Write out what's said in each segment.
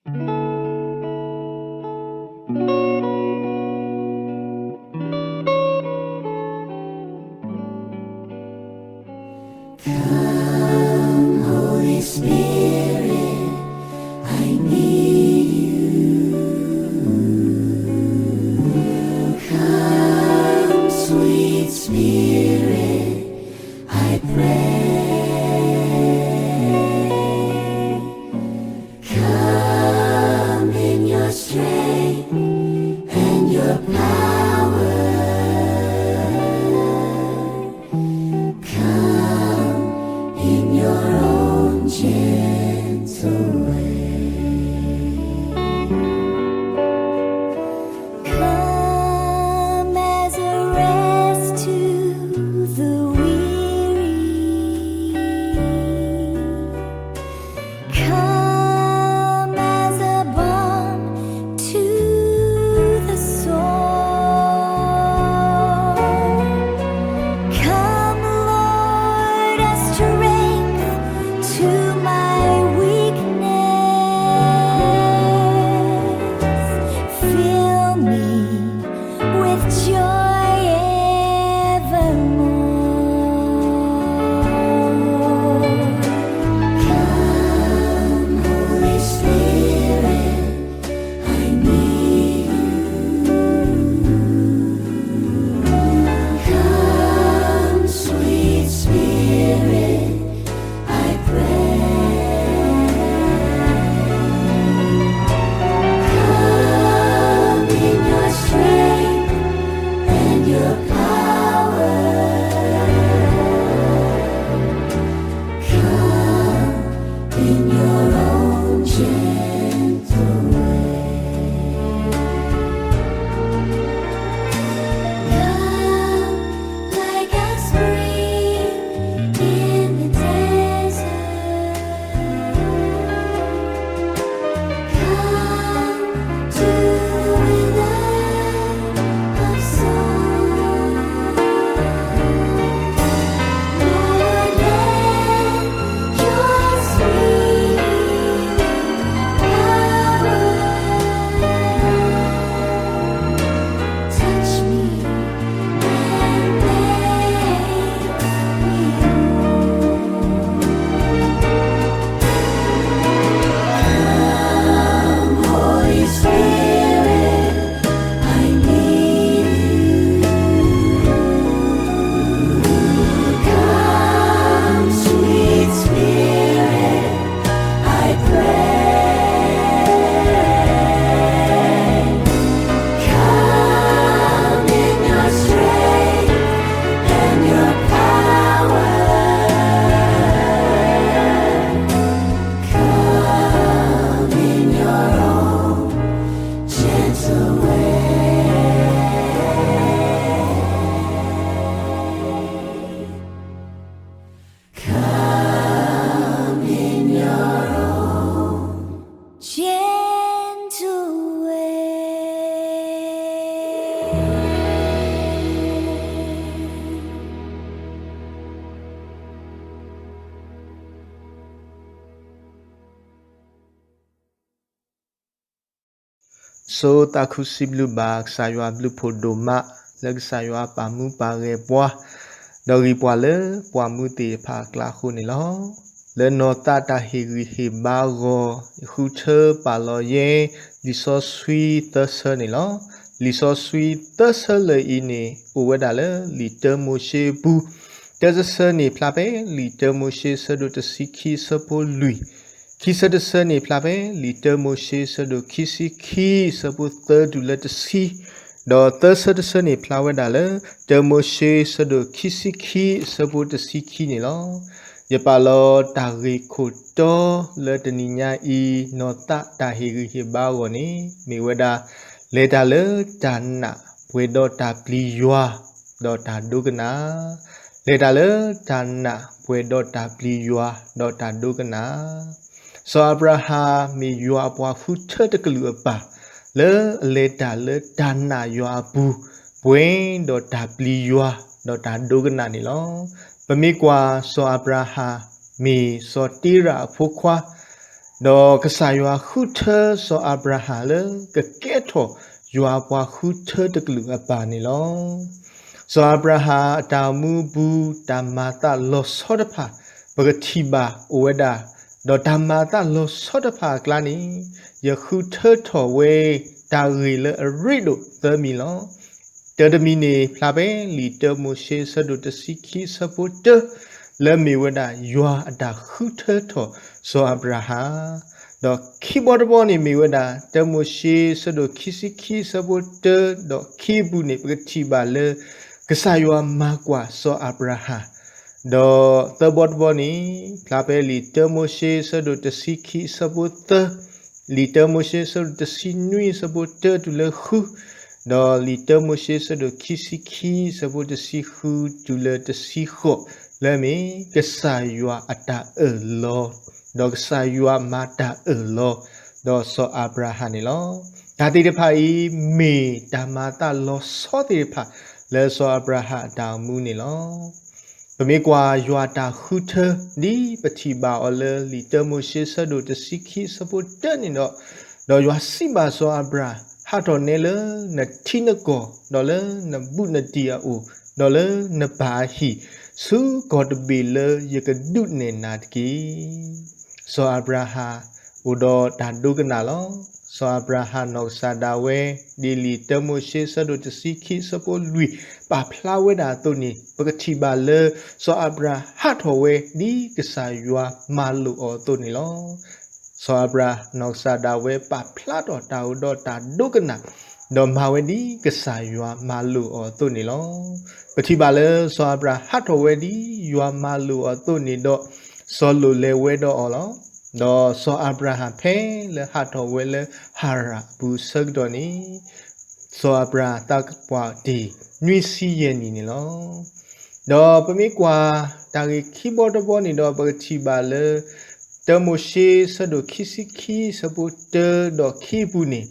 Come, Holy Spirit, I need you. Come, sweet Spirit, I pray. Come in your strength and your power. Come in your own gentle way. Come as a rest to the weary. Come as a balm to the soul. Come, Lord, as strength to my weakness. Fill me with joy evermore. Come, Holy Spirit, I need you. Come, sweet Spirit, I pray. Come in your strength and your power. Come in your own gentle way. Come like a spring in the desert. Come to the withering of soul. Lord, let your sweet power touch me and make me whole. Come, Holy Spirit, I need you. Come, sweet Spirit, I pray. Come in your strength and your power. Come in your own gentle way. Come in your own gentle way. ဆိသးခုစံးဘျုးဘၣ် ကစၢ်ယွၤဘျုးဖှိၣ်ဒိၣ်မး လၢကစၢ်ယွၤပာ်မူပာ်ဂဲၤပှၤ ဒီးဂံၢ်ပှၤလၢပှၤမူသ့ၣ်တဖၣ်အကျါအဃိန့ၣ်လီၤ. လၢနီၢ်သးတၢ်ဟ့ၣ်ဂံၢ်ဟ့ၣ်ဘါအဂီၢ် ဃုထၢပာ်လီၤယဲ လံာ်စီဆှံသၢဆၢန့ၣ်လီၤ. လံာ်စီဆှံသၢဆၢလၢာ်အံၤန့ၣ် အိၣ်ဝဲဒၣ်လၢလံာ်တၢမိၤၡ့အပူၤ, တၢတဆၢန့ၣ်ဖျါဖဲ လံာ်တၢမိၤၡ့ဆၢဒိၣ်တဆံခံဆၢဖိလွံၢ်, ခံဆၢတဆၢန့ၣ်ဖျါဖဲ လံာ်တၢမိၤၡ့ဆၢဒိၣ်ခံဆံခံဆၢဖိသၢတုၤလၢတဆံ, ဒီးသၢဆၢတဆၢန့ၣ်ဖျါဝဲဒၣ်လၢ တၢမိၤၡ့ဆၢဒိၣ်ခံဆံခံဆၢဖိတဆံခံန့ၣ်လီၤ. ယပာ်လီၤတၢ်ဂ့ၢ်ခိၣ်တီလၢတနံၤညါအံၤ နီၢ်သးတၢ်ဟ့ၣ်ဂံၢ်ဟ့ၣ်ဘါအဂီၢ်န့ၣ် မ့ၢ်ဝဲဒၣ် လဲၤတၢ်လၢတၢ်နာ်ပှဲၤဒီးတၢ်ပျံၤယွၤ ဒီးတၢ်ဒိကနၣ်, လဲၤတၢ်လၢတၢ်နာ်ပှဲၤဒီးတၢ်ပျံၤယွၤ ဒီးတၢ်ဒိကနၣ်. စီၤအၤဘြၤဟၣ်မ့ၢ်ယွၤအပှၤဃုထၢတကလုာ်အပၢ် လၢအလဲၤတၢ်လၢတၢ်နာ်ယွၤအပူၤ ပှဲၤဒီးတၢ်ပျံၤယွၤ ဒီးတၢ်ဒိကနၣ်န့ၣ်လီၤ. ပမ့ၢ်ကွၢ်စီၤအၤဘြၤဟၣ် မ့ၢ်စီၤတ့ရၣ်အဖိခွါ, ဒီးကစၢ်ယွၤဃုထၢစီၤအၤဘြၤဟၣ်လၢကကဲထီၣ်ယွၤပှၤဃုထၢတကလုာ်အပၢ်န့ၣ်လီၤ. စီၤအၤဘြၤဟၣ်အတၢ်အိၣ်မူအပူၤ တၢ်မၤအသးလီၤဆီတဖၣ် ပကထံၣ်ဘၣ်အိၣ်ဝဲဒၣ်, ဒီးတၢ်မၤအသးလီၤဆီတဖၣ်အကျါန့ၣ် ယဃုထၢထီၣ်ဝဲတၢ်ဂ့ၢ်လၢအရ့ဒိၣ်သၢမံၤလီၤ. တၢတမံၤန့ၣ် ဖျါဖဲလံာ်တၢမိၤၡ့ဆၢဒိၣ်တဆံခံဆၢဖိတၢ လၢမ့ၢ်ဝဲဒၣ်ယွၤအတၢ်ဃုထၢထီၣ်စီၤအၤဘြၤဟၣ်, ဒီးခံဘီတဘီန့ၣ်မ့ၢ်ဝဲဒၣ် တၢမိၤၡ့ဆၢဒိၣ်ခံဆံခံဆၢဖိတၢ ဒီးခံအပူၤန့ၣ် ပကထံၣ်ဘၣ်လၢ ကစၢ်ယွၤမၤကွၢ်စီၤအၤဘြၤဟၣ်, ဒီးသၢဘီတဘီန့ၣ် ဖျါဖဲလံာ်တၢမိၤၡ့ဆၢဒိၣ်တဆံခံဆၢဖိသၢ, လံာ်တၢမိၤၡ့ဆၢဒိၣ်တဆံနွံဆၢဖိတၢတုၤလၢဃု, ဒီးလံာ်တၢမိၤၡ့ဆၢဒိၣ်ခံဆံခံဆၢဖိတဆံဃုတုၤလၢတဆံဃိး လၢအမ့ၢ်ကစၢ်ယွၤအတၢ်အၢၣ်လီၤ, ဒီးကစၢ်ယွၤမၤတၢ်အၢၣ်လီၤ ဒီးစီၤအၤဘြၤဟၣ်န့ၣ်လီၤ. တၢ်သ့ၣ်တဖၣ်အံၤ မ့ၢ်တၢ်မၤအသးလီၤဆီသ့ၣ်တဖၣ် လၢစီၤအၤဘြၤဟၣ်အတၢ်အိၣ်မူန့ၣ်လီၤ. ပမ့ၢ်ကွၢ်ယွၤတၢ်ဃုထၢ ဒ်ပထံၣ်ဘၣ်အီၤလၢလံာ်တၢမိၤၡ့ဆၢဒိၣ်တဆံခံဆၢဖိတၢန့ၣ်ဒီး, ဒီးယွၤစံးဘၣ်စီၤအၤဘြၤဟၣ်, ဟးထီၣ်နဲလၢနထံနကီၢ်, ဒီးလၢနဘူးနတံၢ်အအိၣ်, ဒီးလၢနပၢ်အဟံၣ်, ဆူကီၢ်တဘ့ၣ်လၢယကဒုးနဲၣ်နၤတက့ၢ်. စီၤအၤဘြၤဟၣ်အိၣ်ဒီးတၢ်ဒိကနၣ်လီၤ. စီၤအၤဘြၤဟၣ်နီၢ်ကစၢ်ဒၣ်ဝဲ ဒ်လံာ်တၢမိၤၡ့ဆၢဒိၣ်တဆံခံဆၢဖိလွံၢ် ပာ်ဖျါဝဲဒၣ်အသိးန့ၣ် ပကထံၣ်ဘၣ်လၢ စီၤအၤဘြၤဟၣ်ဟးထီၣ်ဝဲ ဒ်ကစၢ်ယွၤမၤလိာ်အီၤအသိးန့ၣ်လီၤ. စီၤအၤဘြၤနီၢ်ကစၢ်ဒၣ်ဝဲ ပာ်ဖျါထီၣ်တၢ်အိၣ်ဒီးတၢ်ဒိကနၣ်, ဒီးမၤဝဲဒ်ကစၢ်ယွၤမၤလိာ်အီၤအသိးန့ၣ်လီၤ. ပထံၣ်ဘၣ်လၢစီၤအၤဘြၤဟၣ်ဟးထီၣ်ဝဲဒ်ယွၤမၤလိာ်အီၤအသိးန့ၣ်ဒီး, စီၤလိာ်လဲၤဝဲဒီးအီၤလီၤ. ဒီးစီၤအၤဘြၤဟၣ်ဖဲလၢဟးထီၣ်ဝဲလၢဟၤရၣ်အပူၤအဆၢကတီၢ်န့ၣ် စီၤအၤဘြၤဟၣ်သးပှၢ်တ့ၢ်နွံဆံယဲၢ်နံၣ်န့ၣ်လီၤ. ဒီးပမ့ၢ်ကွၢ်တၢ်ဂ့ၢ်ခံဘီတဘီန့ၣ်ဒီး ပကထံၣ်ဘၣ်လၢ တၢမိၤၡ့ဆၢဒိၣ်ခံဆံခံဆၢဖိတၢဒီးခံအပူၤန့ၣ်,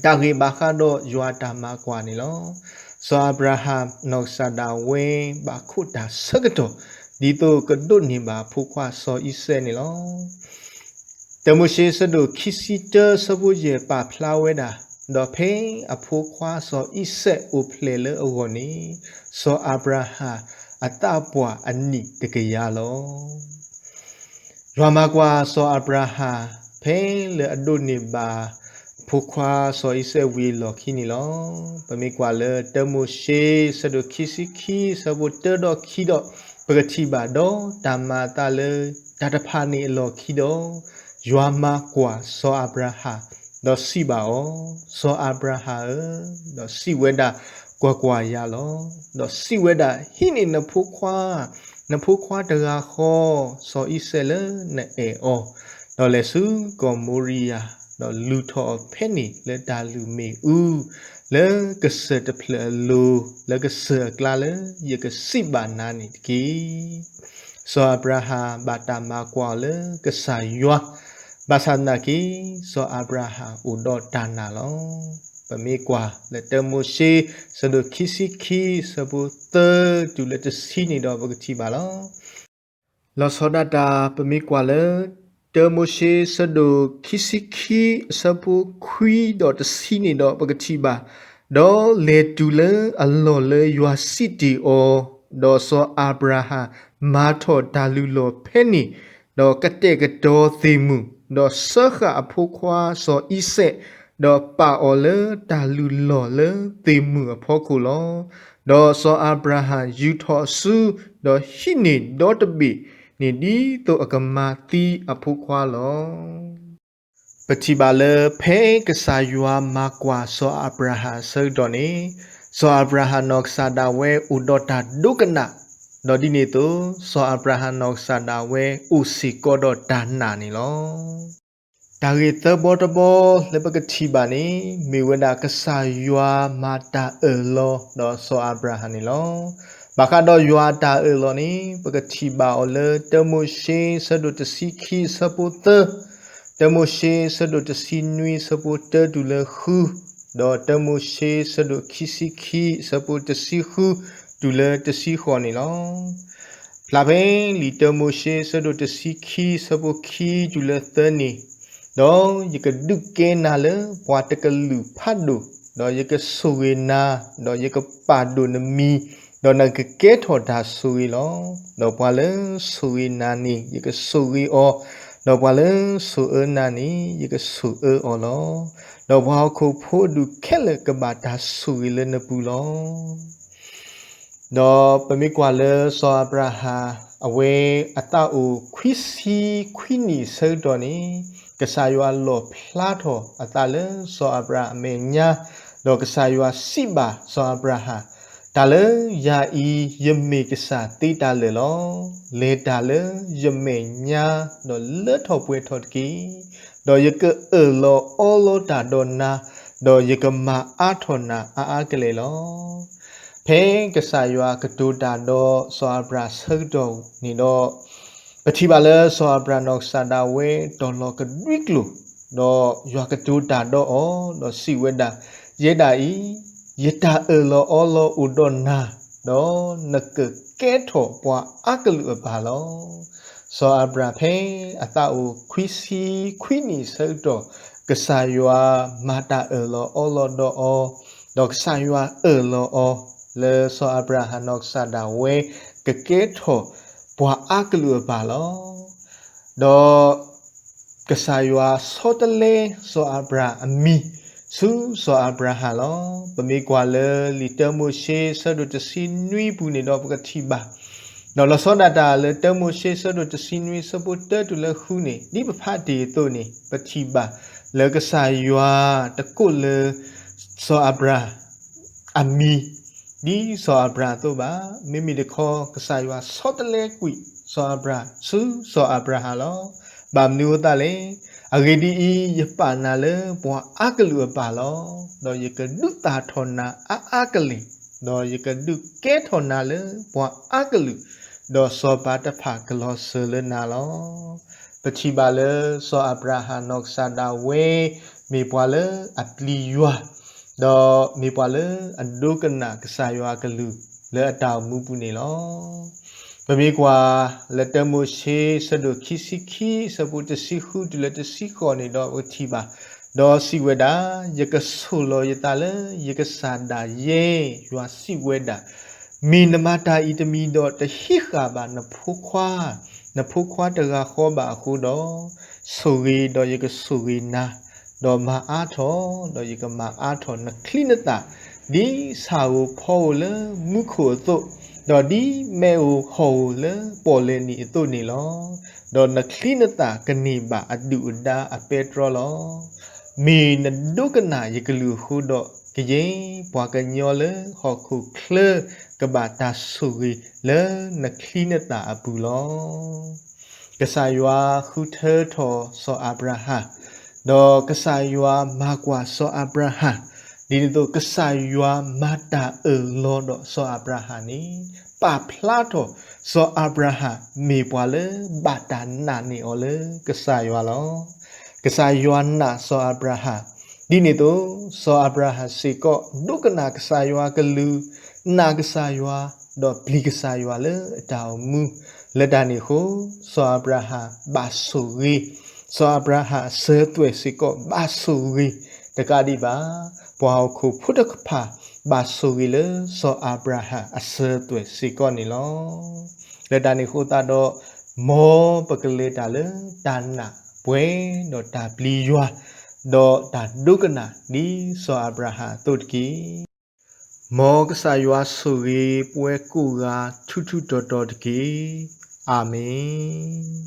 တၢ်ဂ့ၢ်ဘၣ်ဃးဒီးယွၤအတၢ်မၤကွၢ်န့ၣ်လီၤ. စီၤအၤဘြၤဟၣ်နီၢ်ကစၢ်ဒၣ်ဝဲ ဘၣ်ခိးတၢ်ဆၢကတီၢ် ဒ်သိးကဒိးန့ၢ်ဘၣ်အဖိခွါစီၤအံၤစဲးန့ၣ်လီၤ. တၢမိၤၡ့ဆၢဒိၣ်ခံဆံတၢဆၢဖိယဲၢ်ပာ်ဖျါဝဲဒၣ်, ဒီးဖဲအဖိခွါစီၤအံၤစဲးအိၣ်ဖျဲၣ်လၢအဂီၢ်န့ၣ်, စီၤအၤဘြၤဟၣ်အသးပှၢ်အနံၣ်တကယၤလီၤ. ယွၤမၤကွၢ်စီၤအၤဘြၤဟၣ် ဖဲလၢအဒိးန့ၢ်ဘၣ် အဖိခွါစီၤအံၤစဲးဝံၤအလီၢ်ခံန့ၣ်လီၤ. ပမ့ၢ်ကွၢ်လၢတၢမိၤၡ့ဆၢဒိၣ်ခံဆံခံဆၢဖိတၢဒီးခံဒီး, ပကထံၣ်ဘၣ်ဒီးတၢ်မၤအသးလၢတၢ်တဖၣ်န့ၣ်အလီၢ်ခံဒီး, ယွၤမၤကွၢ်စီၤအၤဘြၤဟၣ်, ဒီးစံးဘၣ်အီၤ, စီၤအၤဘြၤဟၣ်ဧၢ, ဒီးစံးဝဲဒၣ်, ကွၢ်ကွၢ်ယၤလီၤ. ဒီးစံးဝဲဒၣ်, ဟံးန့ၢ်နဖိခွါ, နဖိခွါတဂၤဃီ, စီၤအံၤစဲးလၢနအဲၣ်အီၤ, ဒီးလဲၤဆူကီၢ်မိၤရံယၤ, ဒီးလုၢ်ထီၣ်အီၤဖဲန့ၣ်လၢတၢ်လုၢ်မ့ၣ်အူ, လၢကစၢၢ်တဖျၢၣ်အလိၤ, လၢကစၢၢ်အကျါလၢယကစံးဘၣ်နၤန့ၣ်တက့ၢ်. စီၤအၤဘြၤဟၣ်ဘၣ်တၢ်မၤကွၢ်အီၤလၢကစၢ်ယွၤ, ဘၣ်ဆၣ်သနာ်က့ စီၤအၤဘြၤဟၣ်အိၣ်ဒီးတၢ်နာ်လီၤ. ပမ့ၢ်ကွၢ်လၢတၢမိၤၡ့ ဆၢဒိၣ်ခံဆံခံ ဆၢဖိသၢ တုၤလၢတဆံန့ၣ်ဒီး ပကထံၣ်ဘၣ်လီၤ. လီၤဆီဒၣ်တၢ် ပမ့ၢ်ကွၢ်လၢ တၢမိၤၡ့ ဆၢဒိၣ်ခံဆံခံ အဆၢဖိခွံဒီးတဆံန့ၣ်ဒီး ပကထံၣ်ဘၣ်, ဒီးလဲၤတုၤလၢအလီၢ်လၢယွၤစံးတ့ၢ်အီၤ, ဒီးစီၤအၤဘြၤဟၣ်မၤထီၣ်တၢ်လုၢ်လီၢ်ဖဲန့ၣ်, ဒီးကတဲာ်ကတီၤသ့ၣ်မုၢ်, ဒီးစၢဃာ်အဖိခွါစီၤအံၤစဲး, ဒီးပာ်အီၤလၢတၢ်လုၢ်လီၢ်လၢသ့ၣ်မုၢ်အဖီခိၣ်လီၤ. ဒီးစီၤအၤဘြၤဟၣ်ယူာ်ထီၣ်အစု, ဒီးဟံးန့ၢ်ဒီတဘ့ၣ်န့ၣ် ဒ်သိးအကမၤသံအဖိခွါလီၤ. ပထံၣ်ဘၣ်လၢ ဖဲကစၢ်ယွၤမၤကွၢ်စီၤအၤဘြၤဟၣ်အဆၢကတီၢ်န့ၣ်, စီၤအၤဘြၤဟၣ်နီၢ်ကစၢ်ဒၣ်ဝဲအိၣ်ဒီးတၢ်ဒိကနၣ်, ဒီးဒ်န့ၣ်အသိး စီၤအၤဘြၤဟၣ်နီၢ်ကစၢ်ဒၣ်ဝဲအိၣ်စ့ၢ်ကီးဒီးတၢ်နာ်န့ၣ်လီၤ. တၢ်ဂ့ၢ်သၢဘီတဘီလၢပကထံၣ်ဘၣ်န့ၣ် မ့ၢ်ဝဲဒၣ်ကစၢ်ယွၤမၤတၢ်အၢၣ်လီၤဒီးစီၤအၤဘြၤဟၣ်န့ၣ်လီၤ. ဘၣ်ဃးဒီးယွၤအတၢ်အၢၣ်လီၤန့ၣ် ပကထံၣ်ဘၣ်အီၤလၢ တၢမိၤၡ့ ဆၢဒိၣ်တဆံခံ ဆၢဖိသၢ, တၢမိၤၡ့ ဆၢဒိၣ်တဆံနွံ ဆၢဖိတၢတုၤလၢဃု, ဒီးတၢမိၤၡ့ ဆၢဒိၣ်ခံဆံခံ ဆၢဖိတဆံဃု တုၤလၢတဆံဃိးန့ၣ်လီၤ. ဖျါဖဲလံာ်တၢမိၤၡ့ ဆၢဒိၣ်တဆံခံ ဆၢဖိခံတုၤလၢသၢန့ၣ်, ဒီးယကဒုးကဲနၤလၢပှၤတကလုာ်ဖးဒိၣ်, ဒီးယကဆိၣ်ဂ့ၤနၤ, ဒီးယကပာ်ဒိၣ်နမံၤ, ဒီးနကကဲထီၣ်တၢ်ဆိၣ်ဂ့ၤလီၤ. ဒီးပှၤလၢဆိၣ်ဂ့ၤနၤန့ၣ် ယကဆိၣ်ဂ့ၤအီၤ, ဒီးပှၤလၢဆိၣ်အၢနၤန့ၣ် ယကဆိၣ်အၢအီၤလီၤ. ဒီးပှၤဟီၣ်ခိၣ်ဖိဒူၣ်ခဲလၢာ်ကဘၣ်တၢ်ဆိၣ်ဂ့ၤလၢနပူၤလီၤ. ဒီးပမ့ၢ်ကွၢ်လၢစီၤအၤဘြၤဟၣ် အဝဲအသးအိၣ်ခွံဆံခွံနံၣ်အဆၢကတီၢ်န့ၣ်, ကစၢ်ယွၤလီၣ်ဖျါထီၣ်အသးလၢစီၤအၤဘြၤဟၣ်အမဲာ်ညါ, ဒီးကစၢ်ယွၤစံးဘၣ်စီၤအၤဘြၤဟၣ်, တၢ်လၢယၤအံၤ ယမ့ၢ်ကစၢ်သ့တၢ်လၢာ်လီၤ. လဲၤတၢ်လၢယမဲာ်ညါ, ဒီးလၢထီၣ်ပှဲၤထီၣ်တက့ၢ်. ဒီးယကအၢၣ်လီၤအီလီၤတၢ်ဒီးနၤ, ဒီးယကမၤအါထီၣ်နၤအါအါကလဲာ်လီၤ. ဖဲကစၢ်ယွၤကတိၤတၢ်ဒီးစီၤအၤဘြၤဟၣ်ဆၢကတီၢ်န့ၣ်ဒီး, ပထံၣ်ဘၣ်လၢစီၤအၤဘြၤဟၣ်နီၢ်ကစၢ်ဒၣ်ဝဲတီၢ်လီၤကဒွံကျိာ်, ဒီးယွၤကတိၤတၢ်ဒီးအီၤ, ဒီးစံးဝဲဒၣ်, ယဲဒၣ်အံၤ, ယတၢ်အၢၣ်လီၤအီလီၤအိၣ်ဒီးနၤ, ဒီးနကကဲထီၣ်ပှၤအါကလုာ်အပၢ်လီၤ. စီၤအၤဘြၤဟၣ်ဖဲအသးအိၣ်ခွံဆံခွံနံၣ်ဆၢကတီၢ်, ကစၢ်ယွၤမၤတၢ်အၢၣ်လီၤအီလီၤဒီးအီၤ, ဒီးကစၢ်ယွၤအၢၣ်လီၤအီၤ လၢစီၤအၤဘြၤဟၣ်နီၢ်ကစၢ်ဒၣ်ဝဲ ကကဲထီၣ်ပှၤအါကလုာ်အပၢ်လီၤ. ဒီးကစၢ်ယွၤဆီတလဲစီၤအၤဘြၤဟၣ်အမံၤ ဆူစီၤအၤဘြၤဟၣ်လီၤ. ပမ့ၢ်ကွၢ်လၢလံာ်တၢမိၤၡ့ ဆၢဒိၣ်တဆံနွံပူၤန့ၣ်ဒီးပကထံၣ်ဘၣ်, ဒီးလီၤဆီဒၣ်တၢ်လၢတၢမိၤၡ့ ဆၢဒိၣ်တဆံနွံ ဆၢဖိတၢတုၤလၢဃုန့ၣ်, ဒ်ပဖးတ့ၢ်အသိးန့ၣ်, ပထံၣ်ဘၣ်လၢကစၢ်ယွၤတကိးလၢ စီၤအၤဘြၤဟၣ် အမံၤ ဒ်စီၤအၤဘြၤဟၣ်အသိးဘၣ်. မ့မ့ၢ်တခီ ကစၢ်ယွၤဆီတလဲကွံာ်စီၤအၤဘြၤဟၣ် ဆူစီၤအၤဘြၤဟၣ်လီၤ. ဘၣ်မနုၤအဃိသတးလဲၣ်. အဂ့ၢ်ဒ်အံၤ, ယပာ်နၤလၢပှၤအါကလုာ်အပၢ်လီၤ. ဒီးယကဒုးသၣ်ထီၣ်နၤအါအါကလဲာ်, ဒီးယကဒုးကဲထီၣ်နၤလၢပှၤအါကလုာ်, ဒီးစီၤပၤတဖၣ်ကလီၤစၢၤလၢနၤလီၤ. ပထံၣ်ဘၣ်လၢစီၤအၤဘြၤဟၣ်နီၢ်ကစၢ်ဒၣ်ဝဲ မ့ၢ်ပှၤလၢအပျံၤယွၤ, ဒီးမ့ၢ်ပှၤလၢအဒိကနၣ်ကစၢ်ယွၤအကလုၢ်လၢအတၢ်အိၣ်မူပူၤန့ၣ်လီၤ. ပမ့ၢ်ကွၢ်လၢတၢမိၤၡ့ ဆၢဒိၣ်ခံဆံခံ ဆၢဖိတဆံဃုတုၤလၢတဆံဃိးန့ၣ်ဒီးပကထံၣ်ဘၣ်, ဒီးစံးဝဲဒၣ်, ယကဆိၣ်လီၤယသးလၢယကစၢ်ဒၣ်ယဲ, ယွၤစံးဝဲဒၣ်, မ့ၢ်နမၤတၢ်အံၤတမံၤဒီးတဟံးဃာ်ဘၣ်နဖိခွါ, နဖိခွါတဂၤဃီဘၣ်အဃိဒီး, ဆိၣ်ဂ့ၤဒီးယကဆိၣ်ဂ့ၤနၤ, ဒီးမၤအါထီၣ်ဒီးယကမၤအါထီၣ်နချံနသၣ်, ဒ်ဆၣ်ဧိၤဖီဧိၤလၢမူခိၣ်အသိး, ဒီးဒ်မ့ၣ်ဧိၤဟီၣ်ဧိၤလၢပီၣ်လဲၣ်နံၤအသိးန့ၣ်လီၤ. ဒီးနချံနသၣ်ကန့ၢ်ဘၣ်အဒုၣ်အဒါအပဲတြီလီၤ. မ့ၢ်နဒိကနၣ်ယကလုၢ်အဃိဒီး, ကယဲၢ်ပှၤကညီလၢဟီၣ်ခိၣ်ချၢကဘၣ်တၢ်ဆိၣ်ဂ့ၤလၢနချံနသၣ်အပူၤလီၤ. ကစၢ်ယွၤဃုထၢထီၣ်စီၤအၤဘြၤဟၣ်, ဒီးကစၢ်ယွၤမၤကွၢ်စီၤအၤဘြၤဟၣ်, ဒ်န့ၣ်အသိးကစၢ်ယွၤမၤတၢ်အၢၣ်လီၤဒီးစီၤအၤဘြၤဟၣ်န့ၣ်, ပာ်ဖျါထီၣ်စီၤအၤဘြၤဟၣ်မ့ၢ်ပှၤလၢဘၣ်တၢ်နာ်န့ၢ်အီၤလၢကစၢ်ယွၤလီၤ. ကစၢ်ယွၤနာ်စီၤအၤဘြၤဟၣ်, ဒ်န့ၣ်အသိး စီၤအၤဘြၤဟၣ်စ့ၢ်ကီး ဒိကနၣ်ကစၢ်ယွၤကလုၢ်, နာ်ကစၢ်ယွၤ, ဒီးပျံၤကစၢ်ယွၤလၢအတၢ်အိၣ်မူ, လၢတၢ်န့ၣ်အဃိ, စီၤအၤဘြၤဟၣ်ဘၣ်ဆိၣ်ဂ့ၤ, စီၤအၤဘြၤဟၣ်အစၢၤသွဲၣ်စ့ၢ်ကီးဘၣ်ဆိၣ်ဂ့ၤ, တကးဒံးဘၣ်, ပှၤဟီၣ်ခိၣ်ဖိတဖၣ်ဘၣ်ဆိၣ်ဂ့ၤလၢစီၤအၤဘြၤဟၣ်အစၢၤသွဲၣ်စ့ၢ်ကီးန့ၣ်လီၤ. လၢတၢ်န့ၣ်အဃိသတးဒီး, မ်ပကလဲၤတၢ်လၢတၢ်နာ်ပှဲၤဒီးတၢ်ပျံၤယွၤ, ဒီးတၢ်ဒိကနၣ်ဒ်စီၤအၤဘြၤဟၣ်အသိးတက့ၢ်. မ်ကစၢ်ယွၤဆိၣ်ဂ့ၤပဝဲကိးဂၤထူထူတီတီတက့ၢ်. အၤမ့ၣ်.